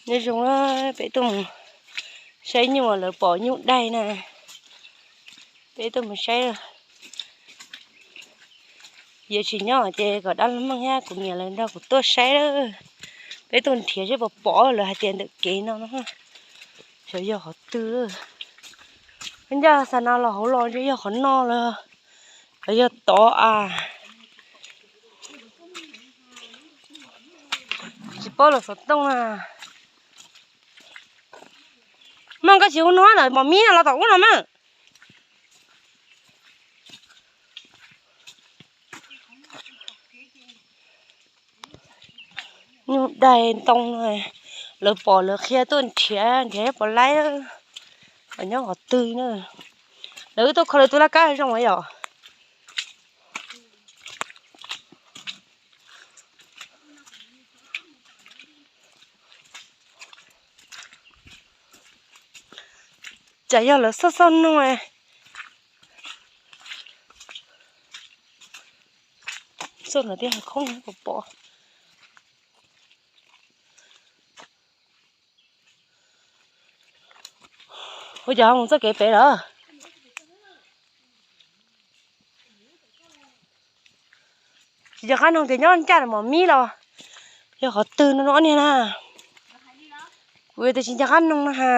Nyob zoo, peb tuaj mus saib nyuj, lawv pom nyuj daig na, peb tuaj mus saib. Yog tsis nyob ces kom dab laug Meej thiab kuv niam lawv nrog kuv tuaj saib lawm. Peb tuaj nrhiav seb puas pom, lawv hais tias ntawm kev no no, xyov yog qhov twg. Peb ncaj xa no los hauv los ntshe yog qhov no lawm, los yog tod a. Tsis paub lawv xov tooj na. Meej, koj tsis hu no lawm, mos mib no los tom ub no mas. Nyuj daig ntoo, lawv pom lawv qhia tuaj nrhiav, nrhiav puas laib, nyob qhov twg na. Lawv wb tuaj kho lawv tus laj kab zoo yom. Tsam yog lawv xauj xauj noog, xauj no thiaj khoob pom pom. Ua cas ho mus txoj kev pem lawm? Tsis nco qab noog tias nyob ncaj mos mib los yog qhov twg no ob niag na. Kuv tias tsis nco qab noog no ha.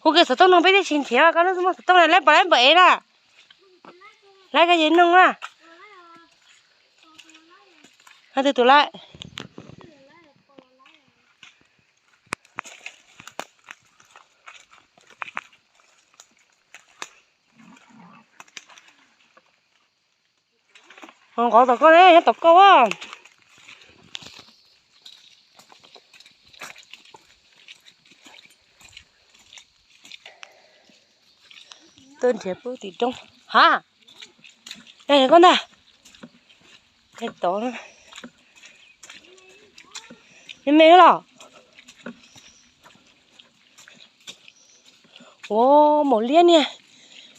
Hu kiag xov tooj no peb thiaj tsis nrhiav, koj lub muaj xov tooj na, laib puas laib npawm ev na. Laib koj ces noog na. Hais twg tus laib? Nqov tom koj ne, nyob tom koj a. Tuaj nrhiav pub tim roob ha. Koj ntag. Tod me me los. Ua maum liab niag,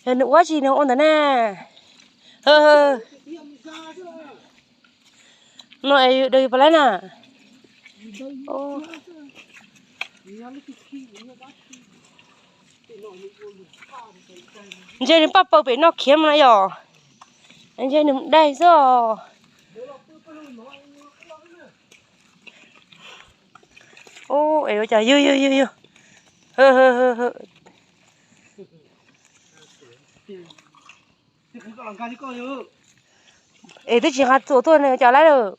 yog nws ua tsi nws ua ntawd na. No es daws yus puas laib na. Ntshe nws paj paws pem no khiav mus na yom. Ntshe nws daig xwb os. Ua cas yug yug yug yug. Es twb tsis nqa txuas tuaj ne, cas laib lawm.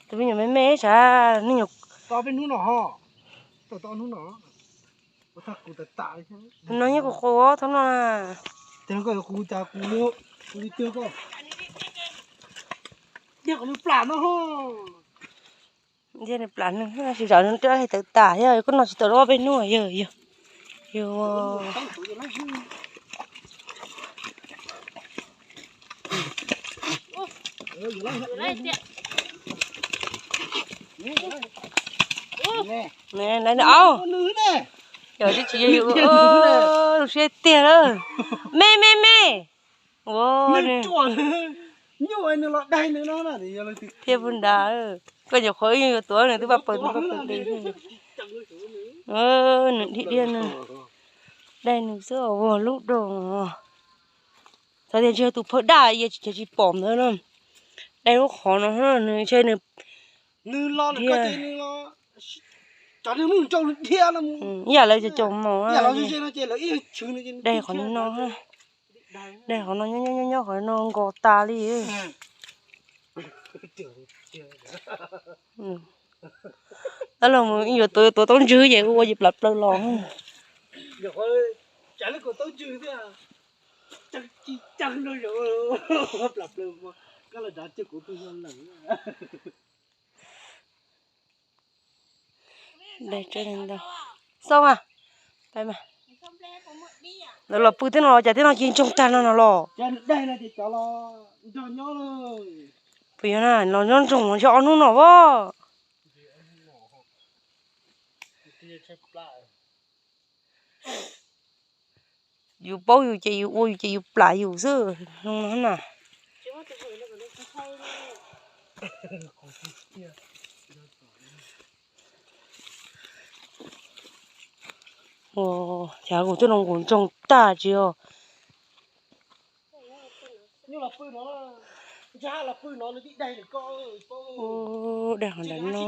Tus me nyuam me me sav, me nyuam. No nyob qus qus thaum no na. Ntshe nws plam nws, sim zam nws twb hais tawv tas thiab, koj no tsis tau ob peb hnub yog yog yog. Lawv no, yog tsis yog yus lub siab tiag lawm. Me me me. Ua thiab pub nrad, koj nyuam qhuav yuav tuav nws twb paj paws, twb paj paws. Nws dhia dhia nws, daig nws xwb ua lub dog. Xav tias ntshe tus phawj daj, tsis pom ntawd na. Daig lub qhov no nws ntshe nws, nws los dhia. Ib yam lawv cov caum maum, daig qhov no, daig qhov no nyob nyob nyob qhov no nkos tas li. Tab los mus yuav tuav, yuav tuav taub ntswg ces ua ces plam plaws los. Xauj mas, lawv los pw tej no los cas tej no ci ntsoog tag no no los. Puas yog na, los nyob ntsoog zog ob hnub no as. Yus paub yus ces yus ua, yus ces yus plam yus xwb no na. Cas kuv twb no kuv ntsoog tag tsis yog. Daig hov ntawd no.